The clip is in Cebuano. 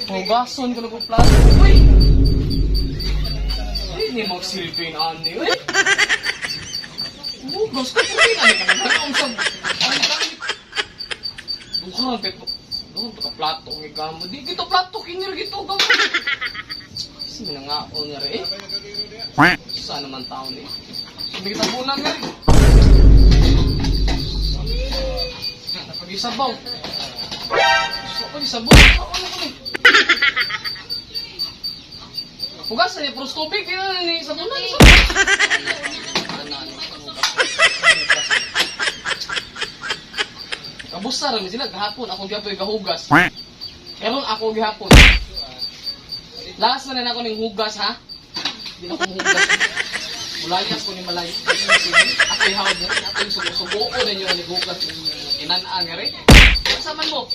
Hugason ko na kong plato. Uy! Hindi magsilbi na ani, uy! Hugas ko, uy! Ano ka naman? Ang sab... Ang gamit. Duha, kay duha ka plato ng gamo. Di gito plato kinir gito gamo. Kasi minangaon nga rin eh. Saan naman taon eh. Hindi kita bunan nga rin. Napagisabaw. So, pagisabaw. Ano ko ni? Hugasan ni Pros tubig. Kaya ni sabunan. Ano, ano, hugas. Kabusa rin sila gahapon. Ako gihapon gahugas. Karon ako gihapon. Last na na ako ning hugas ha. Di na ako hugas. Mulayas ko ni Malay. Ako yung hawag na rin. Ako yung sugo-sugo ko na yun ni hugas. Inanaan nga rin. Sa man mo?